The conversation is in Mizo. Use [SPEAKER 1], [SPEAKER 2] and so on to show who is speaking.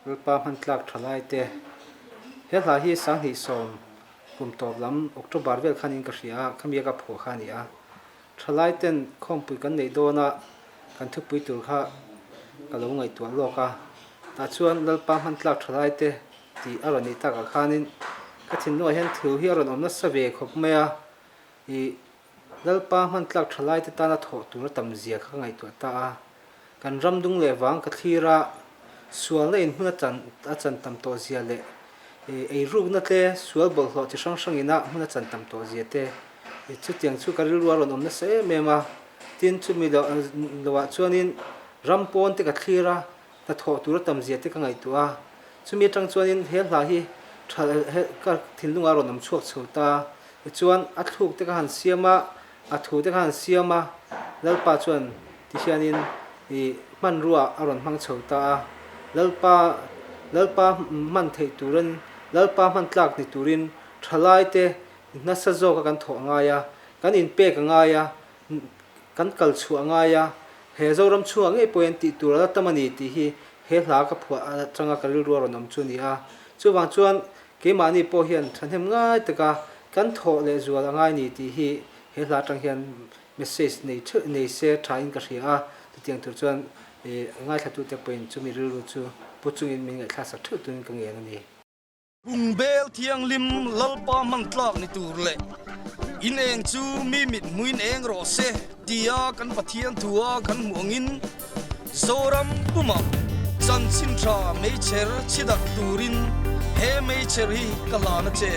[SPEAKER 1] Lalpa hman tlak tha lai te. He hla hi 2010 kum tawp lam October vel khanin ka hria a, khami a ka phuah kha a ni a. Thalai ten khawmpui kan neih dawn a, kan thupui tur kha ka lo ngaihtuah lawk a. Tah chuan Lalpa hman tlak thalai te tih a rawn nih takah khanin ka thinlungah hian thu hi a rawn awm nasa ve khawp mai a, ih Lalpa hman tlak thalai te tana thawh tur a tam zia kha ka ngaihtuah ta a. Kan ram dung leh vang ka thlir a, sualna in hmun a chan a chan tam tawh zia leh eirukna te sual bawlhhlawh chi hrang hrang ina hmun a chan tam tawh zia te chutiang chu ka rilru a rawn awm nasa em em a. Tin, chumi loah chuanin ram pawn te ka thlir a, hnathawh tur a tam zia te ka ngaihtuah a. Chumi atang chuanin he hla hi tha ka thinlungah a rawn awm chhuak chho ta. Tichuan, a thluk te ka han siam a, A thu te khan siam a, Lalpa chuan ti hianin i hmanrua a rawn hmang chho ta a, Lalpa Lalpa hman theih turin, Lalpa hman tlak ni turin thalai te nasa zawka kan thawh a ngai a, kan inpek a ngai a, kan kal chhuah a ngai a, he Zoram chhungah ngei pawh hian tih tur a la tam a ni tih hi he hla ka phuah atanga ka rilru a rawn awm chu a ni a. Chuvang chuan Keimahni pawh hian thahnem ngai taka kan thawh leh zual a ngai ni tih hi he hla atang hian message nei theuh nei se tha in ka hria a, chutiang tur chuan ngaithlatute pawhin chumi rilru chu pu chungin min ngaihthlak sak theuh turin ka ngen a ni.
[SPEAKER 2] Bungbel thianghlim Lalpa hman tlak ni tur leh in eng chu mi mit hmuin eng rawh se tia kan Pathian thua kan hmuh angin Zoram pumah chanchin tha meichher chhi darh turin he meichher hi ka hlan a che.